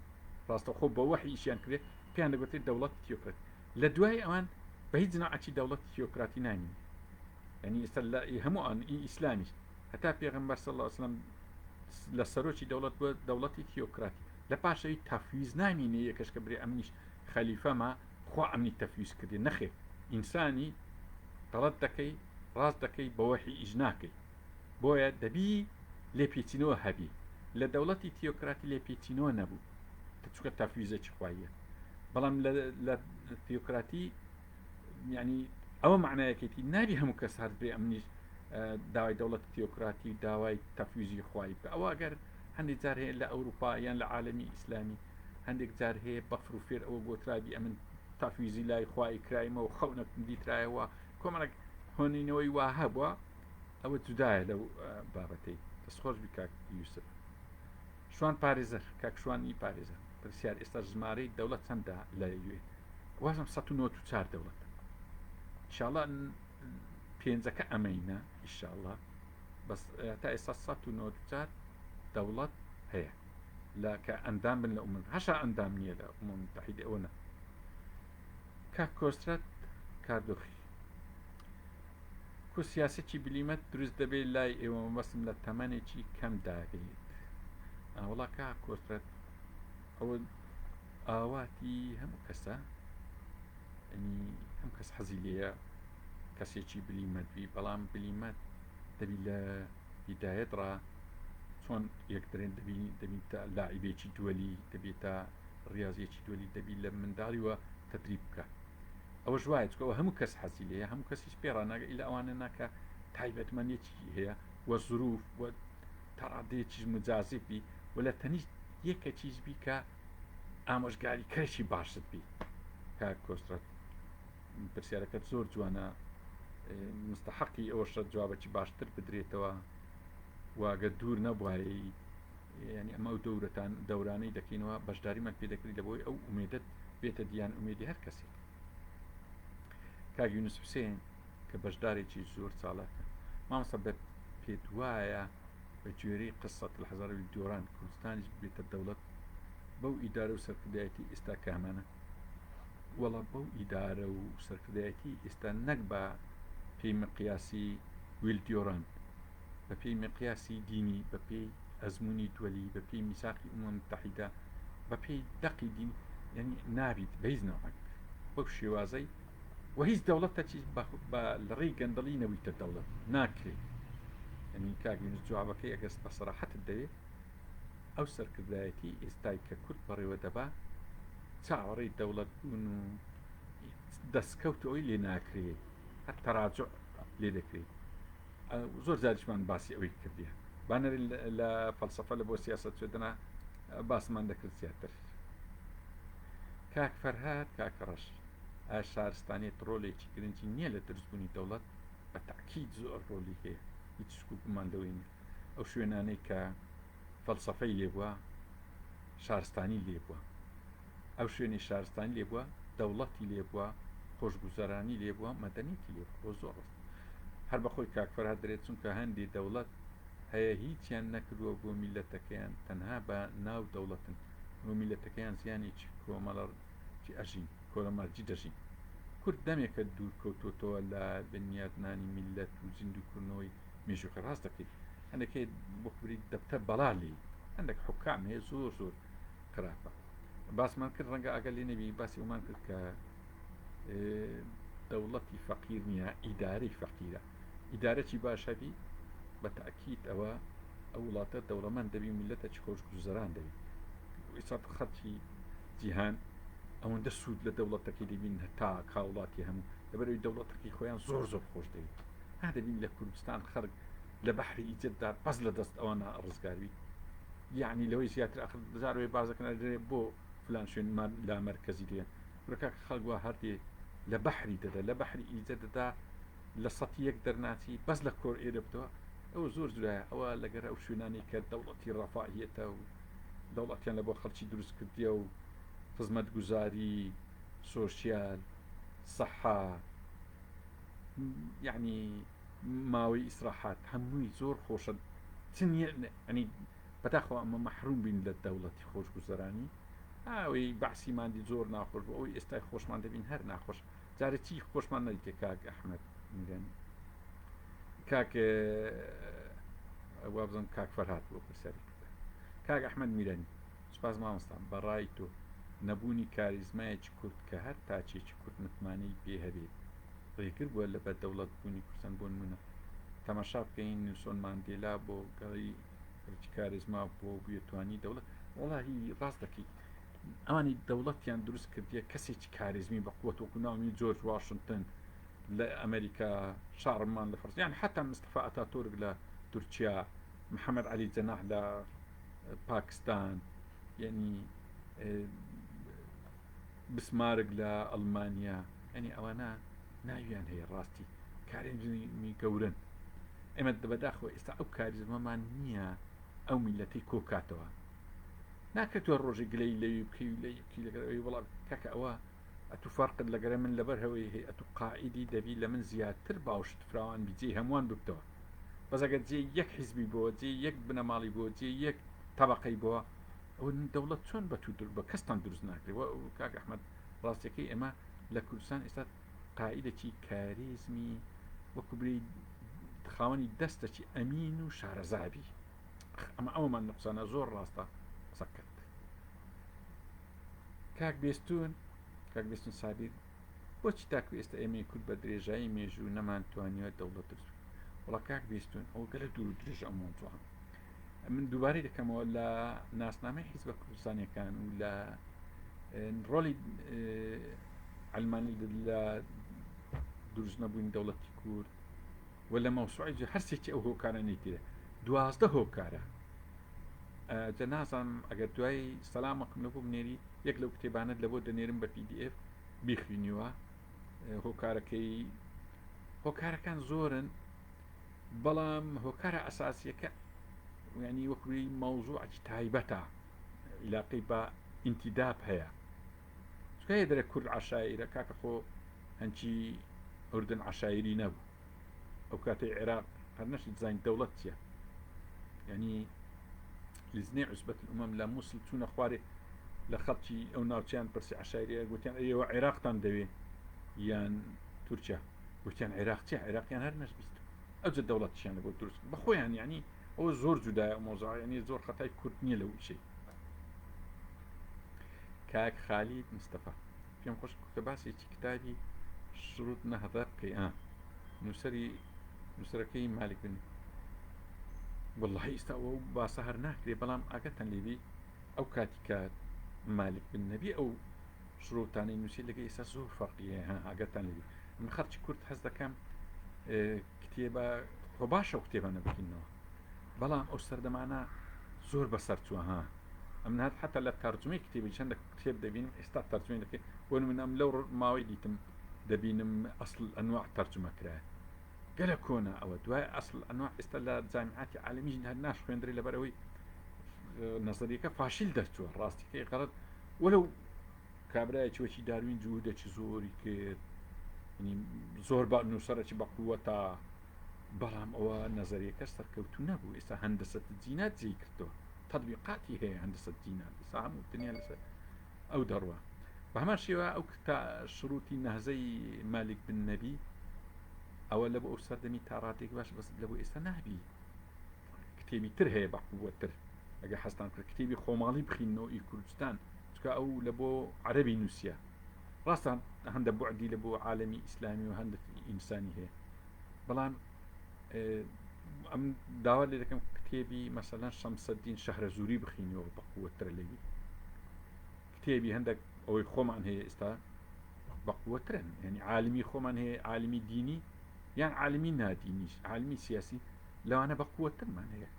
S1: ڕاستەوخۆ بە وەحی ئیشیان کرێ پێیان دەگوترێت دەوڵەتی تیۆکراتی لە دوای ئەوان بە هیچ نەوعەکی دەوڵەتی تیۆکراتی نامینێ یعنی ئێستا لە هەموو ئەن ئی ئیسلامیش هەتا پێغەمبەر صلی الله علیه وسلم لە سەرۆکی دەوڵەت بووە دەوڵەتی تیۆکراتی لە پاشەوی تەفویز نامینێ یەکەش کە برێ ئەمنیش خەلیفەمە خوا ئەمنی تەفویز کردێ نەخێر ئینسانی غەڵەت دەکەی ڕاست دەکەی بە وەحی ئیش ناکەی بۆیە دەبی لێپێچینەوە هەبی لە دەوڵەتی تیۆکراتی لێپێچینەوە نەبوو چونکە تەفویزێکی خواییە بەڵام لە تیۆکراتی یعنی ئەوە معنایەکێتی نابی هەموو کەس هەر بێ ئەمنیش داوای دەوڵەت تیۆکراتی و داوای تەفویزی خوایی بکە ئەوە ئەگەر هەندێک جار هەیە لە ئەوروپا یان لە عالمی ئیسلامی هەندێک جار هەیە بەفر و فێر ئەوە گۆترابی ئەمن تەفویزی لای خوای کرایمە و خەونەکم دیترایەوە کۆمەڵێک هۆنینەوەی وا هەبووە ئەوە جودایە لەو بابەتەی دەستخۆش بی کاک یوسف شوان پارێزەر کاک شوانی پارێزەر پرسیار ئێستا ژمارەی دەوڵەت چەندە لە یوێ وازم 194 دەوڵەت ئینشاءاللە پێنجەکە ئەمەینە ئینشاءاللە بەس تا ئێستا 194 دەوڵەت هەیە لە کە ئەندام بن لە ئومم هەشا ئەندام نییە لە ئومم متحیدە ئەوە نە کاک کۆسرەت کاردۆخی کو سیاسەکی بلیمەت دروست دەبێت لای ئێوە مەبەستم لە تەمەنێکی کەم دابێت وڵا کاک کۆسرەت ئەوە ئاواتی هەموو کەسە ینی هەم کەس حەزی لێیە کەسێکی بلیمەت بی بەڵام بلیمەت دەبی لە بیدایەت ڕا چۆن یەکدرێن دەبی دەبیتە لاعیبێکی دووەلی دەبێتە ڕاضیەکی دووەلی دەبی لە منداڵیوە تدریب بکە ئەوەش وایە چونکە ئەوە هەموو کەس حەزی لێیە هەموو کەسیش پێ ڕاناگە ئیلا ئەوانە نا کە تایبەتمەندێکی هەیە و زروف و تا ڕادەیەکیش مجازف بی و لە تەنیشت یەکەکیش بی کە ئامۆژگاری کەرێکی باشت بی کاک کۆسرەت پرسیارەکەت زۆر جوانە مستحقی ئەوەشە جوابەکی باشتر بدرێتەوە واگە دوور نەبوایەی یانی ئەمە ئەو دەورەتان دەورانەی دەکەینەوە بەشداریمان پێ دەکرێت لە بۆی ئەو ئومێدت بێتە دیان ئومێدی هەر کەسێک کاک یونس حوسێن کە بەشدارێکی زۆر چالاکە مامۆستا بە پێت وایە بە گوێرەی قسەت الحەزارەوی دۆران کوردستانیش ببێتە دەوڵەت بەو ئیدارە و سەرکردایەتی ئێستا کە هەمانە وەڵا بەو ئیدارە و سەرکردایەتی ئێستا نەک بە پێی مقیاسی ویل دیۆران بە پێی مقیاسی دینی، بە پێی ئەزموونی دوەلی، بە پێی میساقی ئومەم متحیدە، بە پێی دەقی دین یعنی نابیت بە هیچ نەوعێک بەو شێوازەی و هیچ دەوڵەتەکیش بە لە ڕێی گەندەڵی نەبوویتە دەوڵەت ناکرێت یعنی کاک یونس جوابەکەی ئەگەر بە سەراحەتت دەوێ ئەو سەرکردایەتی ئێستای کە کورد بەڕێوە دەبا چاوەڕێی دەوڵەت بوون و دەستکەوت ئەوی لێ ناکرێت هەر تەراجع لێ دەکرێت زۆر جاریشمان باسی ئەوەی کردیە با نەرێن لە فەلسەفە لە بۆ سیاسەت شدنا باسمان دەکرد زیاتر کاک فەرهاد کاک ڕەش ئایا شارستانیت ڕۆلێکی گرنگی نییە لە دروستبوونی دەوڵەت بە تاکید زۆر ڕۆلی هەیە هیچ شک و گومان لەوەی نییە ئەو شوێنانەی کە فەلسەفەی لێبووە شارستانی لێبووە ئەو شوێنی شارستانی لێبووە دەوڵەتی لێبووە خۆشگوزەرانی لێبووە مەدەنیتی لێبووە بۆ زۆر ڕاست هەر بەخۆی کاک فەرهاد دەرێت چونکە هەندی دەوڵەت هەیە هیچیان نەکردووە بۆ میلەتەکەیان تەنها بە ناو دەوڵەتن بۆ میلەتەکەیان زیانێکی کۆمەڵی ئەژین کۆلەمەرجی دەژین کورد دەمێکە دوور کەوتۆتەوە لە بنیادنانی میلەت و زیندووکردنەوەی مێژووکە ڕاست دەکەیت هەندێک وەکوری دەبتە بەڵا لێی هەندێک حکام هەیە زۆر زۆر خراپە باسمان کرد ڕەنگە ئاگا لێ نەبی باسی ئەومان کرد کە دەوڵەتی فەقیر نییە ئیدارەی فەقیرە ئیدارەی باش هەبی بە تاکیت ئەوە. ئەو وڵاتە دەوڵەمەند دەبی میللەتەکی خۆشگوزەران دەبی. ئێستا خەڵکی جیهان ئەوەندە سوود لە دەوڵەتەکەی دەبین هەتا هاوڵاتی هەموو لەبەرەوەی دەوڵەتەکەی خۆیان زۆر زۆر خۆش دەوێت. ها دەبین لە کوردستان خەڵک لە بەحری ئیجەدا بەس لە دەست ئەوانە ڕزگاروی یعنی لەوەی زیاتر ئەخر بزارەوەی بازەکەن ئەدرێ بۆ فلان شوێن لا مەرکەزی دێن کورە خەڵک وا هەردێ لە بەحری دەدا لە بەحری ئیجە دەدا لە سەتی یەک دەرناچی بەس لە کۆر ئێرە بتەوە ئەوە زۆر جودایە ئەوە لەگەر ئەو شوێنانەی کە دەوڵەتی ڕەفاهیەتە و دەوڵەتیان لە بۆ خەڵکی دروست کردیە و خزمەتگوزاری سۆسیال سەحا یعنی ماوەی ئیسراحات هەمووی زۆر خۆشە چ نییە ئەنی بەداخەوە ئەمە مەحروم بین لە دەوڵەتی خۆشگوزەرانی ئەوەی بەعسی ماندی زۆر ناخۆش بوو ئەوەی ئێستای خۆشمان دەبین هەر ناخۆش جارێ چی خۆشمان نەدیتێ کاک ئەحمەد میرانی کاک وابزانم کاک فەرهاد بۆ پرسیاری کردە کاک ئەحمەد میرانی سپاس مامۆستا بەڕای تۆ نەبوونی کاریزمایەکی کورد کە هەر تاچێکی کورد متمانەی پێ هەبێت ڕێگر بووە لە بە دەوڵەت بوونی کوردستان بۆ نمونە تەماشا بکەین نیلسۆن ماندێلا بۆ گەڵی کاریزما بۆ بووە توانی دەوڵەت وەڵاهی ڕاست دەکەیت ئەوانی دەوڵەتیان دروست کردیە کەسێکی کاریزمی بە قوت وەکو ناومی جۆرج واشنتن لە ئەمریکا شارمان لە فەرەنسا یان حتا مستەفا ئەتاتورک لە تورکیا محەممەد علی جەناح لە پاکستان یعنی بسمارک لە ئەڵمانیا ئەنی ئەوانە ناویان هەیە ڕاستی کاریزمی گەورن ئێمە بەداخەوە ئێستا ئەو کاریزمەمان نییە ئەو میلەتی کۆکاتەوە ناکرێت تۆ ڕۆژێک گلەیی لەوی بکەی و لەوی بکەی لەگەر ئەوی وەڵا کاکە ئەوە ئەتوو فەرقت لەگەرە من لەبەر هەوەی هەی ئەتوو قائیدی دەبی لە من زیاتر باوشت فراوان بی جێی هەمووان ببتەوە بەس ئەگەر جێی یەک حیزبی بۆ جێی یەک بنەماڵی بۆ جێی یەک تەبەقەی بۆ ئەوە دەوڵەت چۆن بە تو بە کەستان دروست ناکرێت وە کاک ئەحمەد ڕاستیەکەی ئێمە لە کوردستان ئێستا قائیدێکی کاریزمی وەکو بری خاوەنی دەستەکی ئەمین و شارەزابی ئەمە ئەومان نوقسانە زۆر ڕاستە قسەکەت کاک بێستون کاک بێستون سابیر بۆچی تاکو ئێستا ئێمەی کورد بە درێژایی مێژوو نەمان توانیوە دەوڵەت دروست وڵا کاک بێستون ئەو گەلە دوور و درێژە ئەم مۆزوعە من دووبارەی دەکەمەوە لە ناسنامەی حیزبە کوردستانیەکان و لە ڕۆلی ئەلمانی لە دروست نەبووین دەوڵەتی کورد و لە مەوسوعی جە هەرسێکی ئەو هۆکارانەی تێ 12 هۆکارە جە نازانم ئەگەر دوای سەلامەکم لە بۆ بنێری یەک لەو کتێبانت لە بۆ دەنێرم بە PDF بیخوینیوە هۆکارەکەی هۆکارەکان زۆرن بەڵام هۆکارە ئەساسیەکە ینی وەکوی مەوزوعی تایبەتە عیلاقەی بە ئینتیداب هەیە چونکە هەیە دەرێ کورد عەشایرە کاکە خۆ هەنچی ئوردن عەشایری نەبوو ئەو کاتەی عێراق هەر نەشت زانین دەوڵەت چییە یعنی لیزنەی عوسبەت الأمم لە مووسڵ چوونە خوارێ لە خەڵکی ئەو ناوچیان پرسی عەشایریە گوتیان ئێوە عێراقتان دەوێ یان تورکیا گوتیان عێراق چیە عێراقیان هەر نەشبیست ئەوجە دەوڵەتیان لە بۆ دروست بە خۆیان یعنی ئەوە زۆر جودایە ئەو مۆزوعە یعنی زۆر خەتای کورد نییە لەو ئیشەی کاک خالید مستەفا پێم خۆش کە باسێکی کتابی شروط نەهضە بکەی ئا نووسەری نووسەرەکەی مالک بن واللهی ئیستا ئەو باسە هەر ناکرێ بەڵام ئاگاتان لێبی ئەو کاتی کە مالک بن نەبی ئەو شروطانەی نووسی لەگە ئێستا زۆر فەرقی هەیە ها ئاگاتان لێبی من خەڵکی کورد حەز دەکەم کتێبە خۆ باشە و کتێبانە بکینەوە بەڵام ئەو سەردەمانە زۆر بەسەر چووە ها ئەمن هەر حتا لە تەرجمەی کتێبی چەندە کتێب دەبینم ئێستا تەرجمەی دەکەی بۆ نمونە ئەم لەو ماوەی دیتم دەبینم ئەسڵ ئەنواع تەرجمە کرایە گەلە کۆنە ئەوە دوای ئەسڵ ئەنواع ئێستا لە جامیعاتی عالەمیش هەر ناشخوێندرێ لەبەرەوەی نەزەریەکە فاشیل دەرچووە ڕاستیەکەی غەڵەت وەلو کابرایەکی وەکی داروین جوودێکی زۆری کرد زۆر بە نووسەرێکی بە قووەتە بەڵام ئەوە نەزەریەکە سەرکەوتوو نەبوو ئێستا هەندەسە جینات جێی کردەوە تطبیقاتی هەیە هەندەسە جینات ئێستا هەموو دنیا لەسەر ئەو دەڕوا بە هەمان شێوە ئەو تا شروطی نەهزەی مالک بن نەبی ئەوە لە بۆ ئەو سەردەمی تا ڕادێک باش بەس لە بۆ ئێستا نابی کتێبی تر هەیە بە قووەتر ئەگە حەستان کرد کتێبی خۆماڵی بخینەوە ئی کوردستان چکە ئەو لە بۆ عەربی نووسە ڕاستە هەندە بوعدی لە بۆ عالەمی ئیسلامی و هەندێک ئینسانی هەیە بەڵام ئەم داوا لێ دەکەم کتێبی مەسەلەن شەمسەدین شەهرەزووری بخینەوە بە قووەترە لەوی کتێبی هەندێک ئەوەی خۆمان هەیە ئێستا بە قووەترن یعنی عالمی خۆمان هەیە عالمی دینی یان عالمی نادینیش عالمی سیاسی لەوانە بە قووەترمان هەیە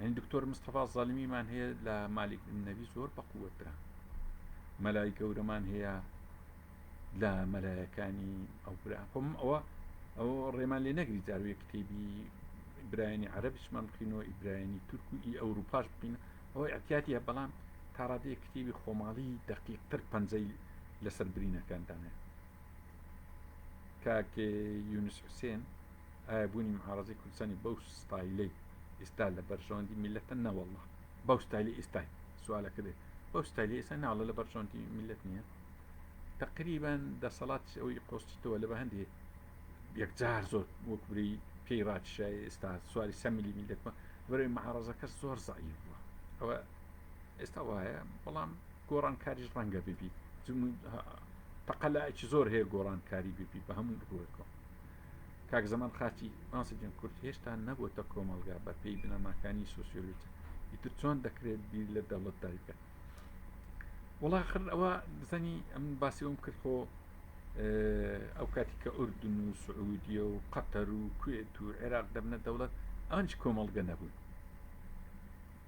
S1: یعنی دکتۆر مستەفا زالمیمان هەیە لە مالیک نەبی زۆر بە قووەترە مەلای گەورەمان هەیە لە مەلایەکانی ئەو برا خۆم ئەوە ئەو ڕێمان لێ نەگری جاروێ کتێبی برایانی عەرەبیشمان بخینەوە ئیبرایانی تورک و ئی ئەوروپاش بخینە ئەوە احتیاطیە بەڵام تا ڕادەیەک کتێبی خۆماڵی دەقیقتر پەنجەی لەسەر برینەکان دانێ کاک یونس حوسێن ئایا بوونی معارەزەی کوردستانی بەو ستایلەی ئێستا لە بەرژەوەندی میلەتە نەوەڵڵا بەو ستایلی ئێستای سوالەکە دێ بەو ستایلی ئێستا ناڵە لە بەرژەوەندی میلەت نییە تەقریبەن دەسەڵاتیش ئەوەی قۆستیتەوە لە بە هەندێ یەکجار زۆر وەک بری پێی ڕاکیشای ئێستا سواری سەمیلی میلەت بووە بەرەوەی معارەزەکە زۆر زەعیف بووە ئەوە ئێستا وایە بەڵام گۆڕانکاریش ڕەنگە ببی تەقەلایەکی زۆر هەیە گۆڕانکاری ببی بە هەموو ڕووێکەوە کاک زەمان خاچی ماسە گیان کورد هێشتا نەبووتە کۆمەڵگا بە پێی بنەماکانی سۆسیۆلۆجی ئیتر چۆن دەکرێت بیر لە دەوڵەتداری بکات وڵا خر ئەوە بزانی ئەم باسی ئەوم کرد خۆ ئەو کاتی کە ئوردن و سعودیە و قەتەر و کوێت و عێراق دەبنە دەوڵەت ئەوانیش کۆمەڵگە نەبوون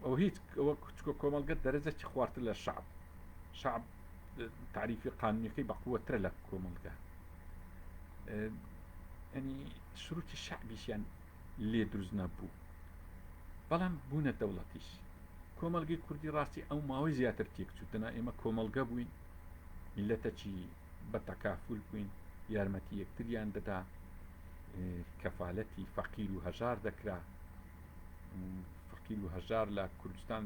S1: ئەو هیچ ئەوە کوچکە کۆمەڵگە دەرەجەکی خوارتر لە شعب شعب تعریفی قانونیەکەی بەقوەترە لە کۆمەڵگە ینی شروتی شعبیشیان لێ دروست نەبوو بەڵام بوونە دەوڵەتیش کۆمەڵگەی کوردی ڕاستی ئەو ماوەی زیاتر تێکچوو دەنا ئێمە کۆمەڵگە بووین میلەتەکی بە تەکافول بووین یارمەتی یەکتریان دەدا کەفاالەتی فەقیر و هەژار دەکرا فەقیر و هەژار لە کوردستان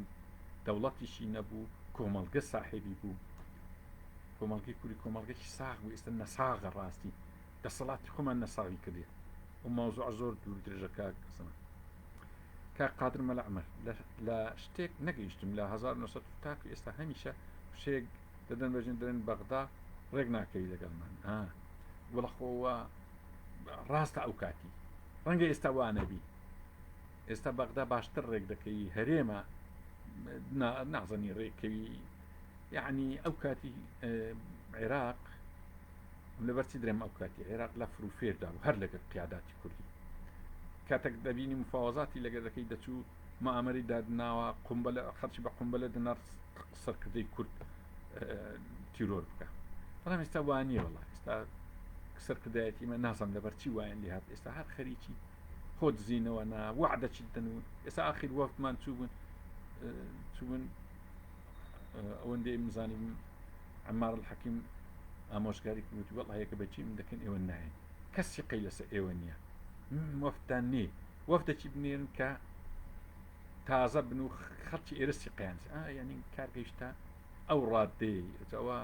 S1: دەوڵەتیشی نەبوو کۆمەڵگە ساحێبی بوو کۆمەڵگەی کوری کۆمەڵگەکی ساغ بوو ئێستا نەساغە ڕاستی دەسەڵاتی خۆمان نەساغی کردێ و مەوزوع زۆر دوور درێژە کاک زەمان کاک قادر مەلا عومەر لە شتێک نەگەیشتم لە 1900 تاکو ئێستا هەمیشە شتێک دەدەن بەژێن دەرێن بەغدا ڕێک ناکەوی لەگەڵمان وەڵا خۆوە ڕاستە ئەو کاتی ڕەنگە ئێستا وانەبی ئێستا بەغدا باشتر ڕێک دەکەی هەرێمە نازانی ڕێکەوی یعنی ئەو کاتی عێراق لەبەرچی درێم ئەو کاتی عێراق لە فروفێردا بوو هەر لەگەر قیاداتی کوردی کاتێک دەبینی مفاوەزاتی لەگەر دەکەی دەچوو مامەری دادناوە قمبەلە خەڵکی بە قمبەلە دەنار سەرکردەی کورد تیرۆر بکە بەڵام ئێستا وانە وڵا ئێستا سەرکردایەتی مە نازم لەبەرچی وایان لێ هات ئێستا هەر خەریکی خۆ دزینەوە نا وعدەچی دەن و ئێستا ئاخیر وەفتمان چوو بوون چوو بوون ئەوەندەی مزانی عەمار الحەکیم ئامۆژگاری کرد وتی وەڵا یەکە بەچی من دەکەن ئێوە نایەن کەس سیقەی لەسەر ئێوە نییە وەفتان نی وەفدەکی بنێرن کە تازە بن و خەڵکی ئێرە سیقەیان ینی کار گەیشتە ئەو ڕادەیە ئەوە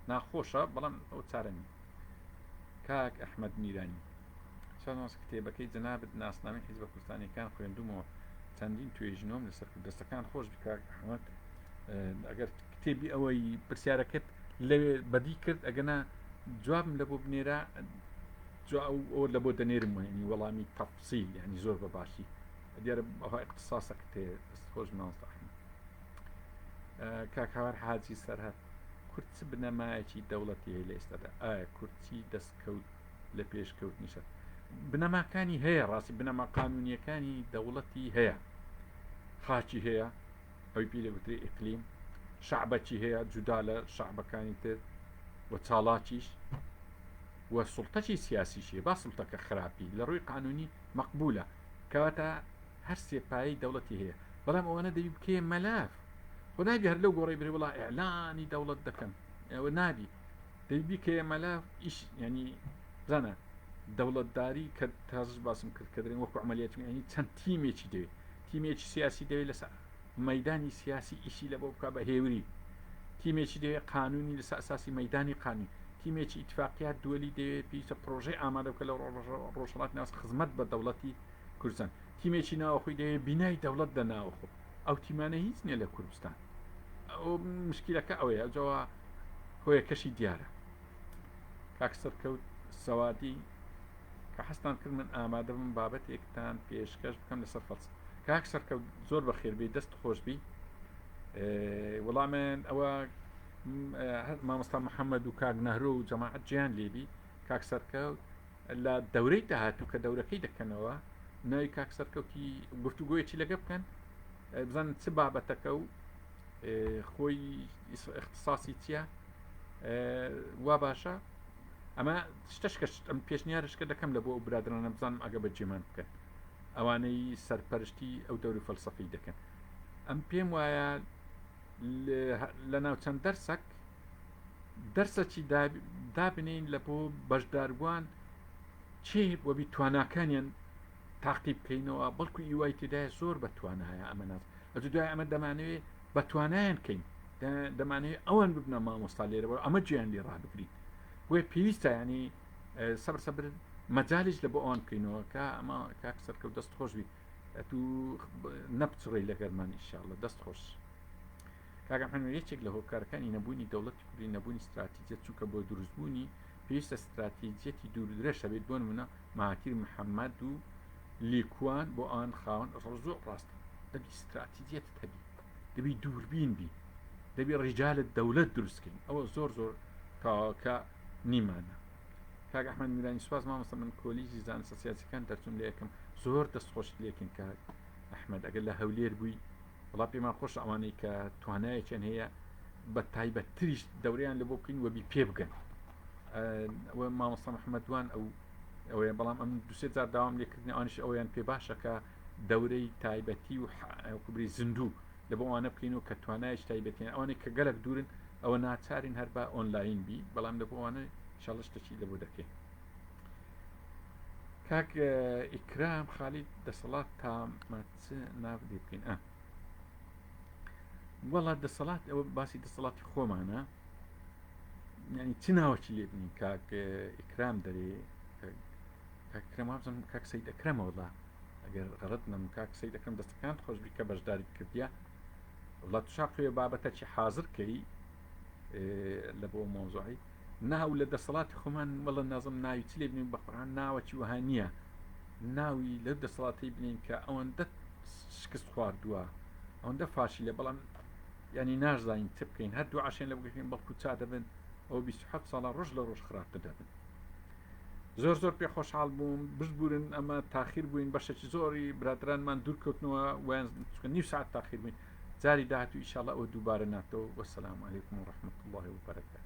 S1: ناخۆشە بەڵام ئەو چارە نیە کاک ئەحمد میرانی چەند کتێبەکەی جەنابت ناسنامەی حیزبە کوردستانیەکان خوێندومەوە چەندین توێژینەوەم لەسەر کرد دەستەکان خۆش بی کاک ئەحمد ئەگەر کتێبی ئەوەی پرسیارەکەت لەوێ بەدی کرد ئەگەنا جوابم لە بۆ بنێرە ئەو لە بۆ دەنێرم وێنی وەڵامی تەفسیل ینی زۆر بە باشی دیارە ئەوها اختصاصەکە تێ دەست خۆش مامۆستا ئەحمد کاک هاوار حاجی سەرهەت کورد چ بنەمایەکی دەوڵەتی هەیە لە ئێستادا ئایا کورد چی دەستکەوت لە پێشکەوتنیشە بنەماکانی هەیە ڕاستی بنەما قانونیەکانی دەوڵەتی هەیە خاکی هەیە ئەوی پێی دەگوترێ ئیقلیم شعبەکی هەیە جودا لە شعبەکانی تر و چاڵاکیش و سوڵتەکی سیاسیش هەیە با سوڵتەکە خراپی لە ڕووی قانونی مەقبولە کەواتە هەر سێ پایەی دەوڵەتی هەیە بەڵام ئەوەنە دەبی بکەیە مەلاف خۆ نابی هەر لەو گۆڕی برێ وڵا ئیعلانی دەوڵەت دەکەم ئەوە نابی دەبی بیکەیە مەلاف ئیش ینی زانە دەوڵەتداری کە تازش باسم کرد کە دەرێن وەکو عملیات ینی چەند تیمێکی دەوێت تیمێکی سیاسی دەوێت لەسەر مەدانی سیاسی ئیشی لە بۆ بکە بە هێوری تیمێکی دەوێت قانونی لەسەر ئەساسی مەدانی قانونی تیمێکی ئیتفاقیات دووەلی دەوێت پێویستە پرۆژەی ئامادە بکە لە ڕۆژهەڵات ناس خزمەت بە دەوڵەتی کوردستان تیمێکی ناوەخۆی دەوێت بینای دەوڵەت لە ناوەخۆ ئەو تیمانە هیچ نییە لە کوردستان ئەو مشکلەکە ئەوەیە جەوا هۆیەکەشی دیارە کاک سەرکەوت سەوادی. کە حەزتان کرد من ئامادە بم بابەتێکتان پێشکەش بکەم لەسەر فەلسەفە. کاک سەرکەوت زۆر بەخێر بێی دەست خۆش بی. وەڵامیان ئەوە مامۆستا محەممەد و کاک نەهرۆ و جەماعەت جیان لێبی کاک سەرکەوت لە دەورەی داهاتوو کە دەورەکەی دەکەنەوە ناوی کاک سەرکەوتی گفتوگۆیەکی لەگە بکەن بزانن چ بابەتەکە و خۆی اختصاصی چییە وا باشە ئەمە شتەش کە ئەم پێشنیارش کە دەکەم لە بۆ ئەو برادرانە بزانم ئەگە بە جێمان بکەن ئەوانەی سەرپەرشتی ئەو دەوری فەلسەفی دەکەن ئەم پێم وایە لە ناو چەند دەرسەک دەرسەکی دابنین لە بۆ بەشداربووان چێ وەبی تواناکانیان تاقی بکەینەوە بەڵکو ئیوای تێدایە زۆر بە توانایە ئەمە ناز ئەجو دوای ئەمە دەمانەوێ بە توانایان کەین دەمانەوێ ئەوان ببنە مامۆستا لێرەوە ئەمە گوێیان لێ ڕابگرین بۆیە پێویستە ینی سەبر سەبر مەجالیش لە بۆ ئەوان بکەینەوە کە ئەمە کاک سەرکەوت دەست خۆش بی ئەتوو نەپچڕی لەگەرمان ئیشاءاللە دەست خۆش کاک محمد یەکێک لە هۆکارەکانی نەبوونی دەوڵەتی کوردی نەبوونی ستراتیجیەت چونکە بۆ دروستبوونی پێویستە ستراتیجیەتی دوور درێژ هەبێت بۆ نمونە مهاتیر محەممەد و لیکوان بۆ ئەوان خاوەن ڕزوع ڕاستە دەبی ستراتیجیەتت هەبی دەبی دووربین بی دەبی ڕیجالت دەولەت دروستکەین ئەوە زۆر زۆر تاکە نیمانە کاک ئەحمد میرانی سوپاس مامۆستا من کۆلیژی زانستە سیاسەکان دەرچووم لە یەکەم زۆر دەستخۆشت لێکن کاک ئەحمد ئەگەر لە هەولێر بووی وەڵا پێمان خۆشە ئەوانەی کە توانایەکیان هەیە بە تایبەتتریش دەورەیان لە بۆ بکەین وەبی پێ بگەن ئەوە مامۆستا محەممەد دوان ئەو ئەوەیە بەڵام ئەم دوسێ جار داوام لێکردن ئەوانش ئەویان پێ باشە کە دەورەی تایبەتی و کوبری زیندوو لە بۆ ئەوانە بکەین و کە توانایش تایبەتیان ئەوانەی کە گەلک دوورن ئەوە ناچارین هەر بە ئۆنلاین بی بەڵام لە بۆ ئەوانە شەڵە شتێکی لە بۆ دەکەین کاک ئیکرام خالید دەسەڵات تا چ ناو لێ بکەین ئا وەڵا دەسەڵات ئەوە باسی دەسەڵاتی خۆمانە یعنی چ ناوەکی لێ بنین کاک ئیکرام دەرێ کاک ئیکرام وابزانم کاک سەید ئەکرەمە وەڵا ئەگەر غەڵەت نەم کاک سەید ئەکرەم دەستەکانت خۆش بی کە بەشداری کردیە وەڵا تو شاقوێ بابەتەکی حاضر کەی لە بۆ مۆزوعی ناو لە دەسەڵاتی خۆمان وەڵە نازم ناوی چ لێ بنین بە قورئان ناوەکی وەها نییە ناوی لەو دەسەڵاتەی بنین کە ئەوەندە شکست خواردووە ئەوەندە فاشیلە بەڵام ینی ناشزانین چ بکەین هەر دوعاشیان لە بگەین بەڵکو چا دەبن ئەو 27 ساڵە ڕۆژ لە ڕۆژ خراپتر دەبن زۆر زۆر پێ خۆشحاڵ بووم بشبورن ئەمە تاخیر بووین بەشێکی زۆری برادرانمان دوور کەوتنەوە ویان نیو ساعت تاخیر بووین جاری داهاتوو ئیشاڵە ئەوە دووبارە ناتەوە وەسەلام علیکم و رحمة الله وبرکاته.